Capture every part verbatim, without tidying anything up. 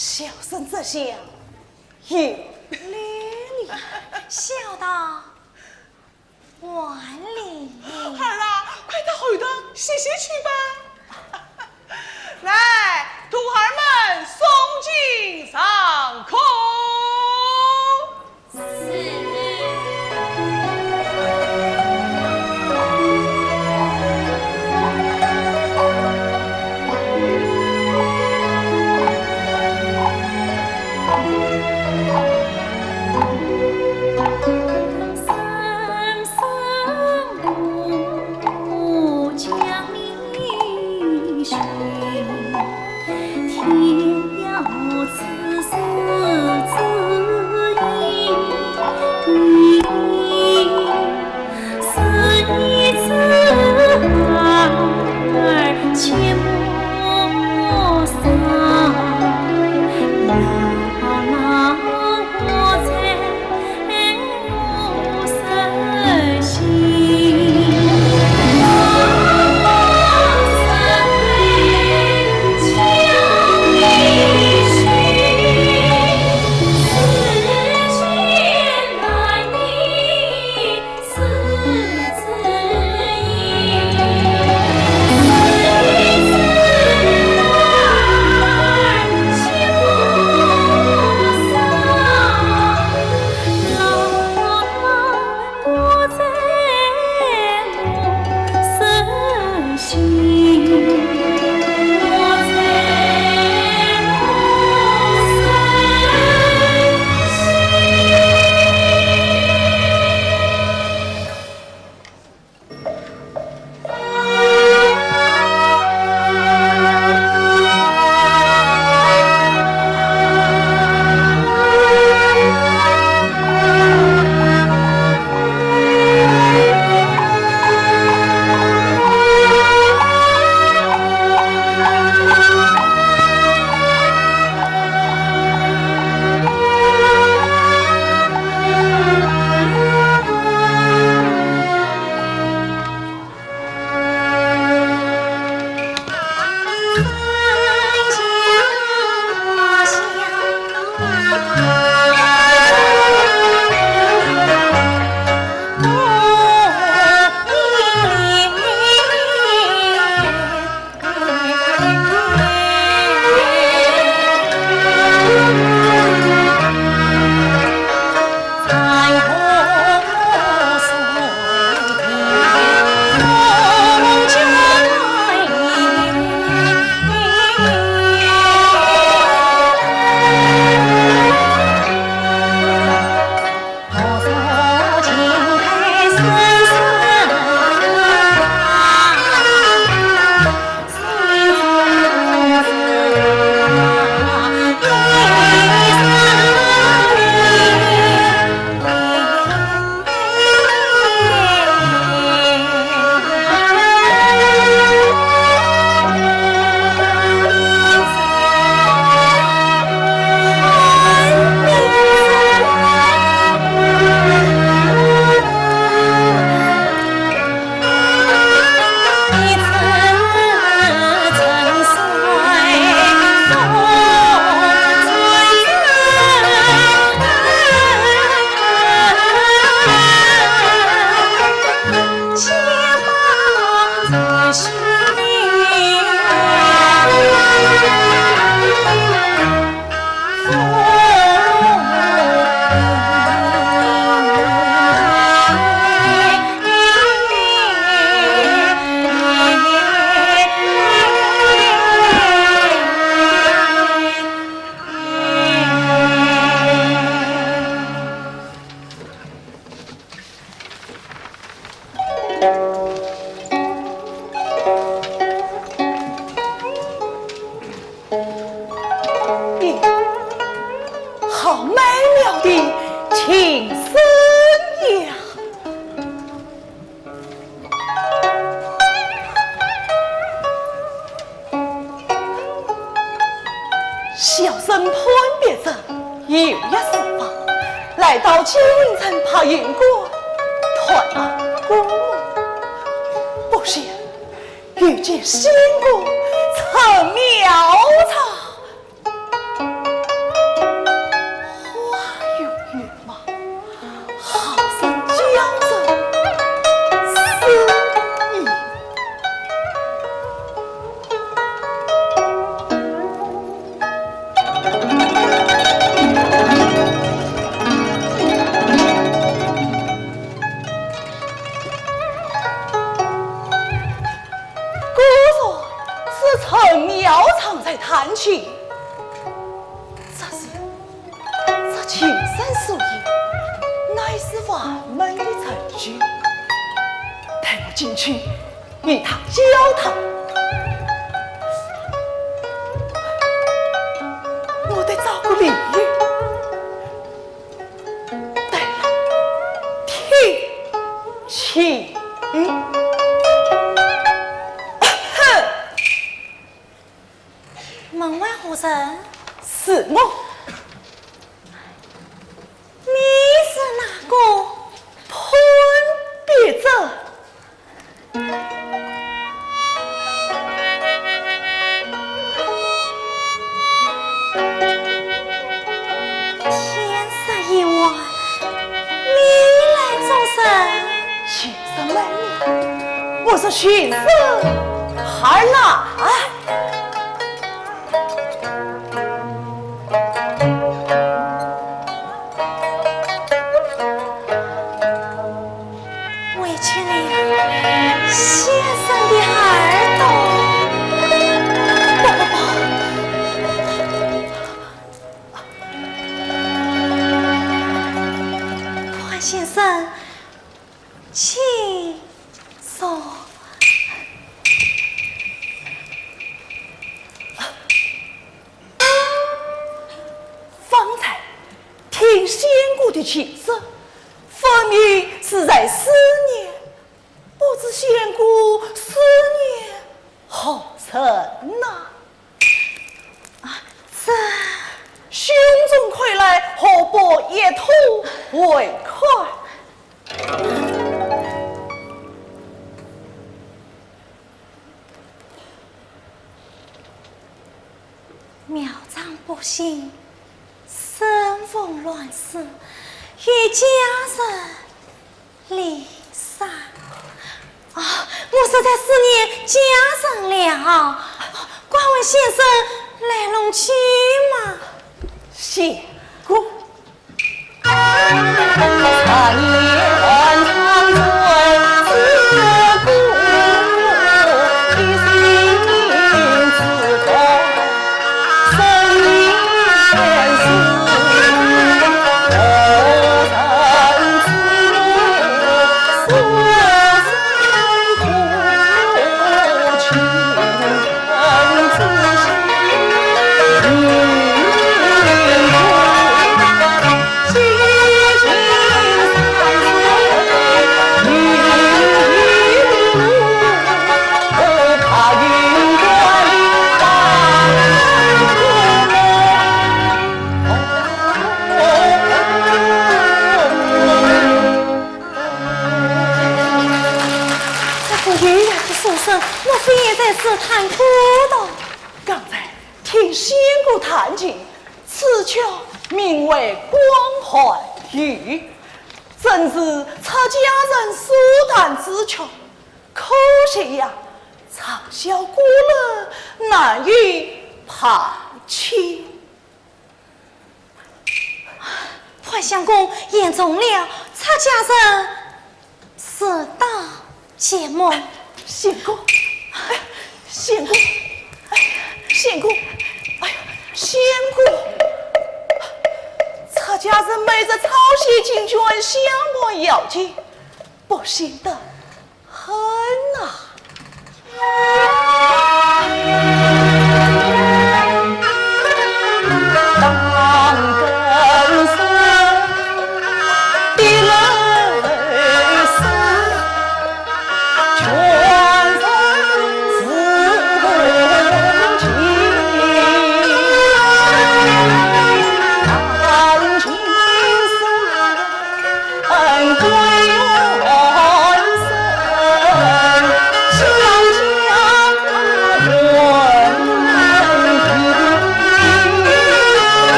小生这厢有礼了。小道还礼。孩儿啊，快到后堂歇歇去吧。来，徒儿们送进上客。咦，好美妙的琴声呀！ 小生潘别正，游学四方，来到金陵城白云观探望姑母，不想遇见仙姑陈妙茶。庙场在弹琴。这是，这琴声所吟，乃是万门的琴曲。待我进去与他交谈。我得找个理由。 对了，天气。哼！门外何人？是我。你是哪个？潘必正。 天色已晚，你来做甚？寻声卖艺，我是寻声而来。委屈了先生的耳朵。不，不，不。 潘先生，请坐。方才听仙姑的琴声，分明是在思念，不知仙姑思念何人呐？ 啊，这……胸中快来，何不一吐为快？庙场不兴，生逢乱世，与家人 离散。啊，我是在思念家人了。敢问先生来龙去脉？仙姑。这个优雅的书生，莫非也在此弹古道？刚才听仙姑弹琴，此曲名为《广寒雨》，正是出家人所弹之曲，可惜呀，长啸孤楼，难有伴卿。 潘相公言重了，出家人自当寂寞。仙姑，哎，仙姑，哎，仙姑，哎呀，仙姑，出家人每日抄写经卷，相伴摇琴，不兴得 很呐。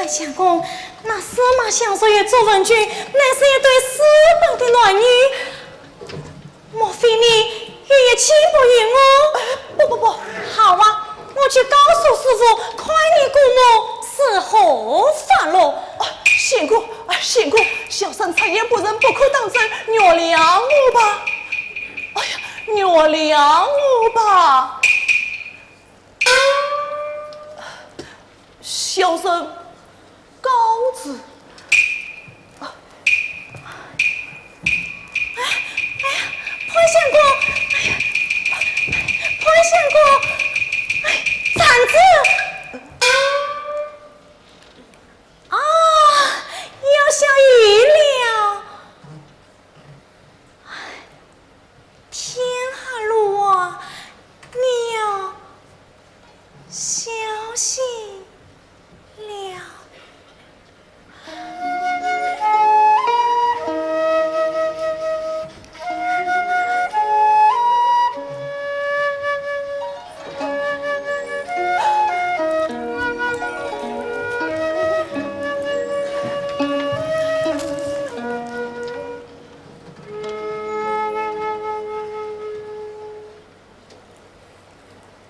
相公，那司马相如与祝文君，乃是一对私奔的男女。 莫非你有意轻薄于我？不不不，好啊，我去告诉师父，看你姑母是何发落。啊，相公，啊，相公，小生出言不慎，不可当真，原谅我吧。哎呀，原谅我吧。 小生告辞。哎呀，潘相公，哎呀，潘相公，哎，扇子。啊，要下雨了。 天下路啊，你要小心了。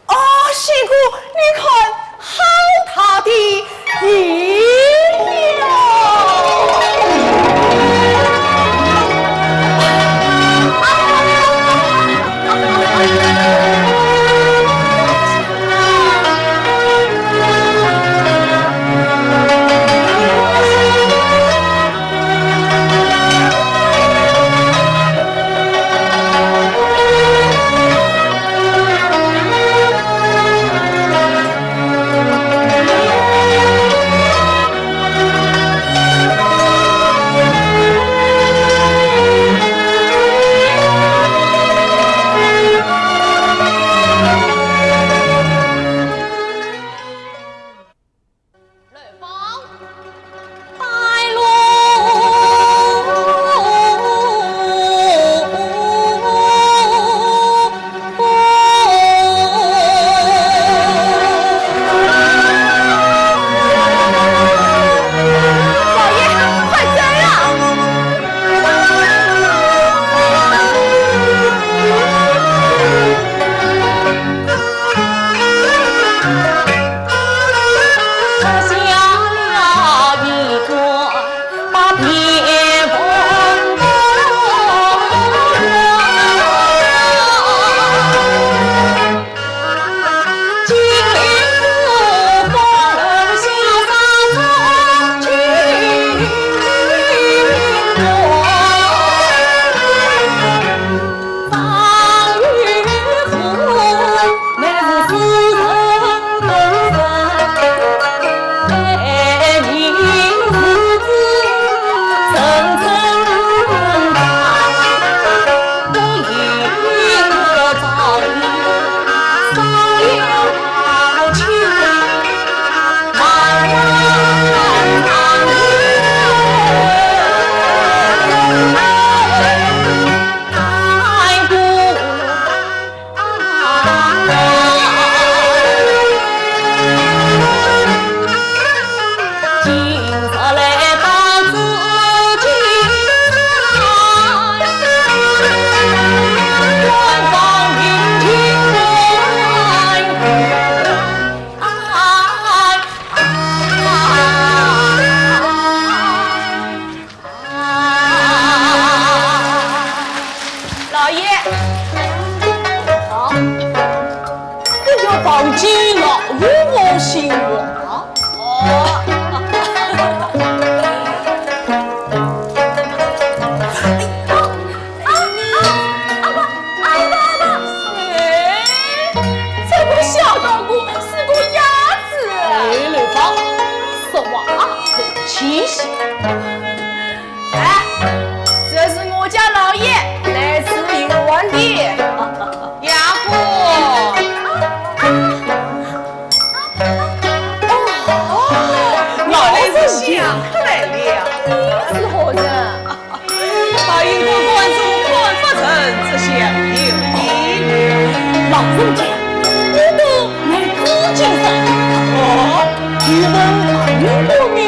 哦，相公，你看，好大的雨呀！老爷，快走啊！老爷，好，这个房间老有我心啊。哦。啊，啊，啊，阿爸，阿爸，阿爸。哎，这个小道姑是个鸭子。哎，刘芳，说话啊，客气些。 哎，这是我家老爷，来自远方的。杨过。哦，老人家。想来了。你是何人？大英国观中看不成这香油的了。老人家，你都来自京城。哦，请问大英国名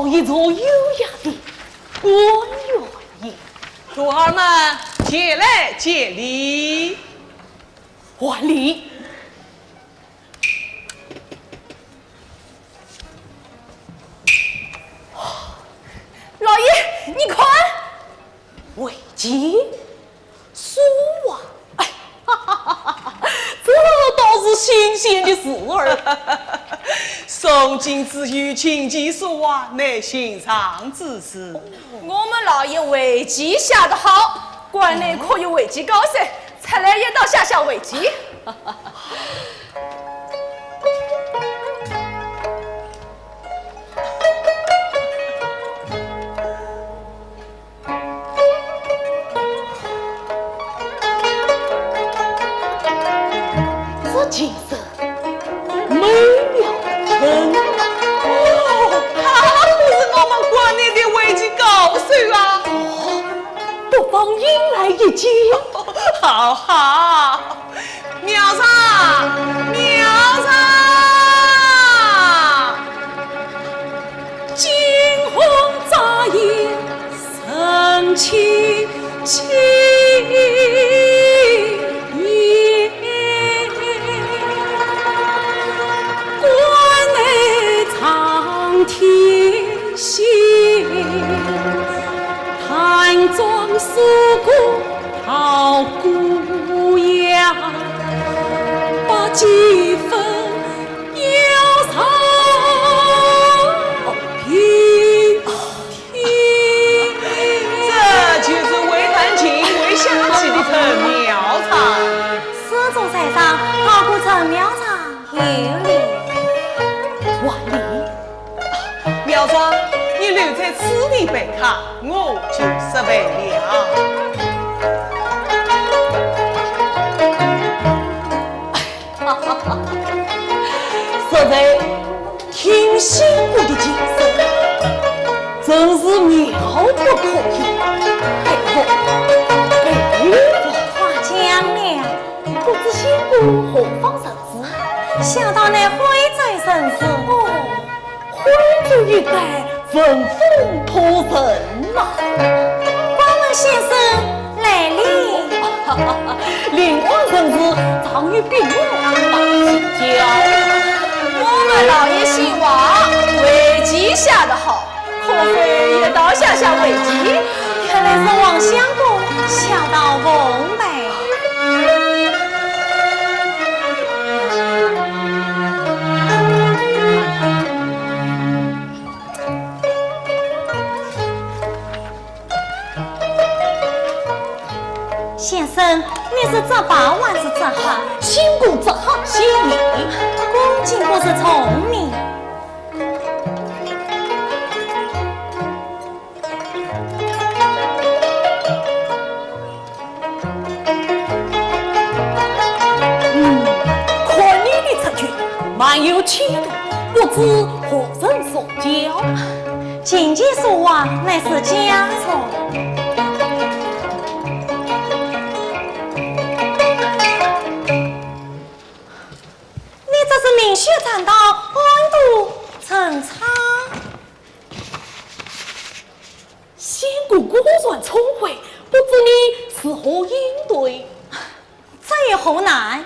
一座优雅的官员也。徒儿们，前来见礼。还礼。老爷，你看，围棋。 书画。哎，哈哈哈哈哈，这倒是新鲜的事儿。宋金之友琴棋书画，乃寻常之事。我们老爷围棋下得好，馆内可有围棋高手，出来也到下下围棋。 这琴声美妙得很。哦，他可是我们馆内的围棋高手啊。哦，不妨引来一见。好，好。苗丈，苗丈。 惊鸿眨眼神清气，关内苍天心，弹妆素裹 桃花呀，把几分忧伤平添。这就是会弹琴、会下棋的陈苗丈。施主在上，高过陈苗丈有礼。还礼。 苗丈，你留在此地陪客，我就失陪了。实在听新姑的琴声，真是妙不可言，佩服，佩服。夸奖了。不知新姑何方人士？小道乃徽州人士。哦， 徽州一带文风托人呐。敢问先生来历？临安人氏，常与兵马打交道。我们老爷姓王，围棋下得好，可否也到下下围棋？原来是王相公，小道奉陪。 先生，你是执白还是执黑？新姑执黑先行。恭敬不如从命。 嗯，看你的出拳，蛮有气度，不知何人所教？琴棋书画乃是家传。你这是明学栈道，暗度陈仓。 新姑果然聪慧，不知你如何应对？这有何难？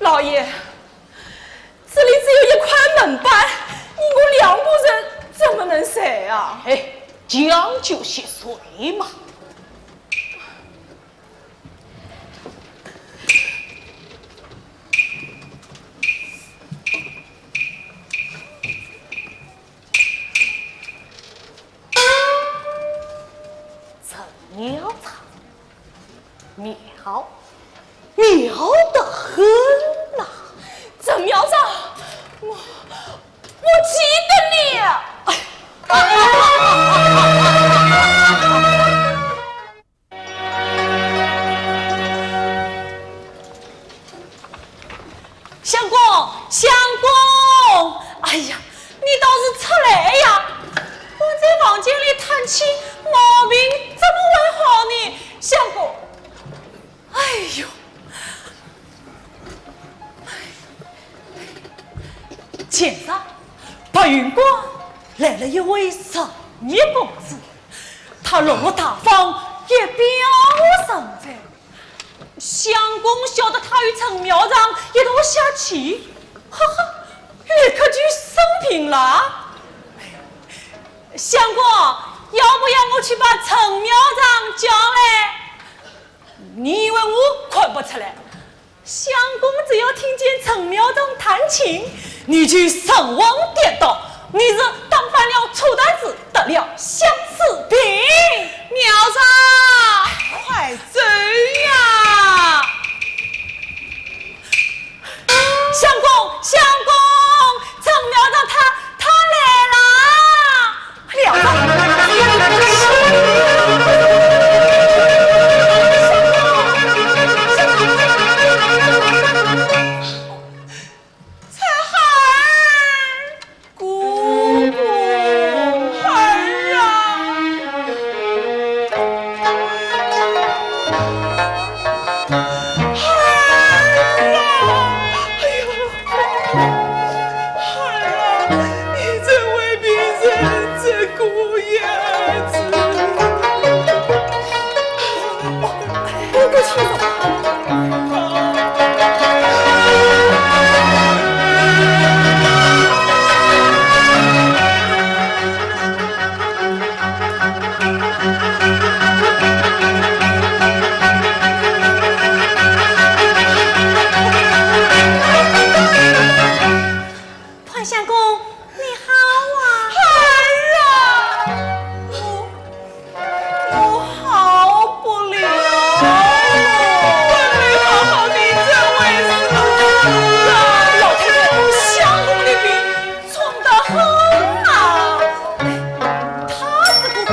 老爷，这里只有一块门板，你我两个人怎么能睡啊？哎，将就些睡嘛。妙，妙得很呐。陈苗长，我，我记得你。哎，相公，相公，哎呀，你倒是出来呀！我在房间里叹气，毛病怎么会好呢？相公，哎呦，前日白云观来了一位神秘公子，他落落大方，一表人才。 相公晓得他与陈苗长一道下棋，哈哈，立刻就生病了。相公，要不要我去把陈苗长叫来？你以为我看不出来？相公只要听见陈苗长弹琴，你就神魂颠倒，你是打翻了醋坛子，得了相思病。苗长，快走呀！相公，相公，陈苗长他，他来了。苗长，相公，相公。 春花儿，姑姑儿啊！儿啊！哎呦，儿啊，你怎会病成这个样子？ 潘相公，你好啊！儿啊！我，我好不了了。本来好好的这位是啊，老太太，相公的病重得很啊。他这个病，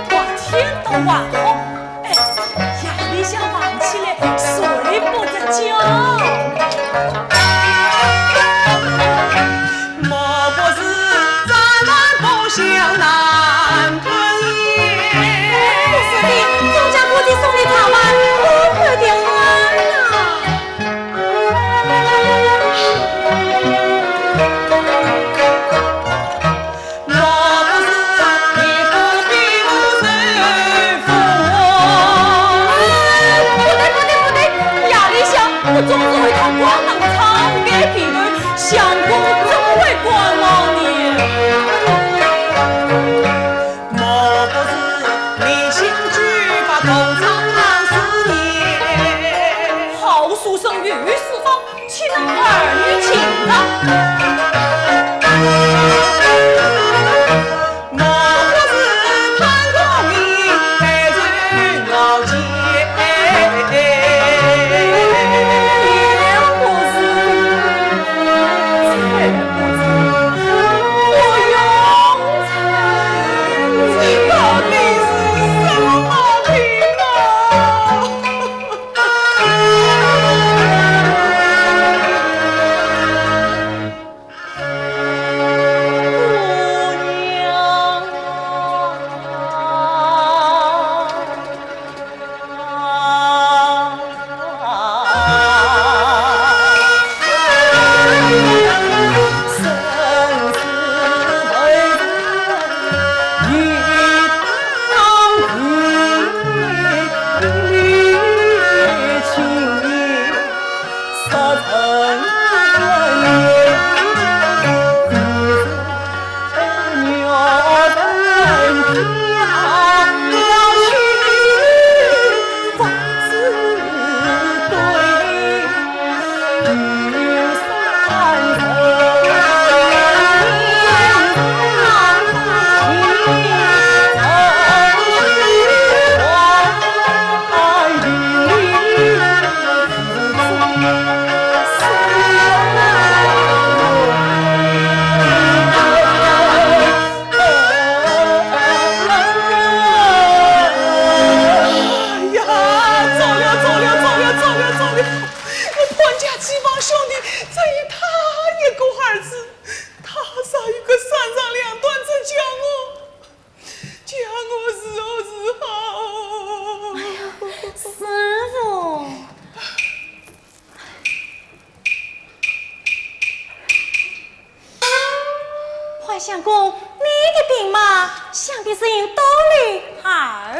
白天倒还好， 哎，夜里向忙起来睡不着觉。莫不是咱们不相难分也。不是的，周家过去送的茶碗，空空的很呐。 哎，不对，不对，不对，夜里向我总是为他关门唱个地头，相公怎么会关门呢？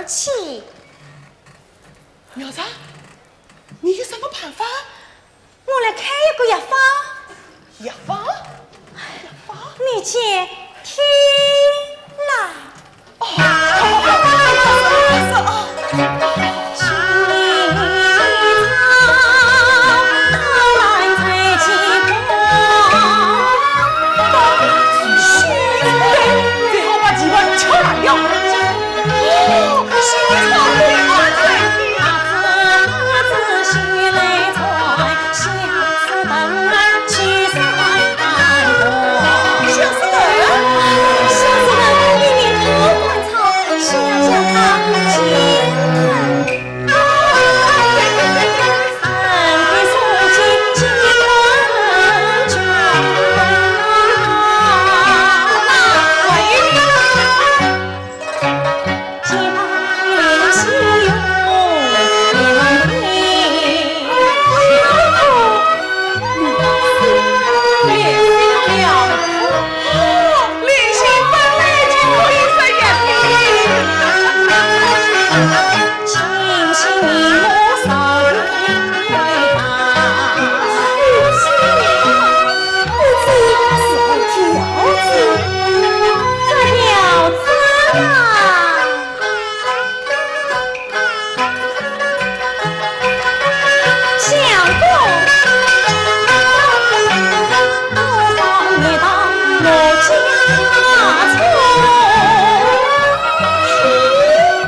气。苗丈，你有什么办法？我来开一个药方。药方？药方？你且听来。哦，好，好，好，好，好，好。最好把地方敲烂掉。哦，是我操！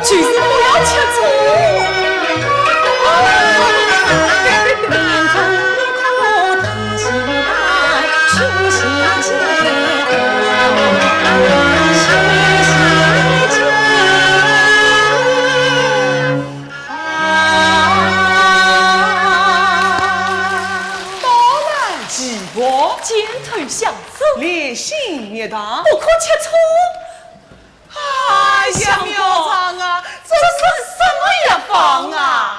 就是不要吃醋。刀兰齐国，箭头相送，连心蜜糖，不可吃醋。哎呀，苗丈啊，这是什么药方啊？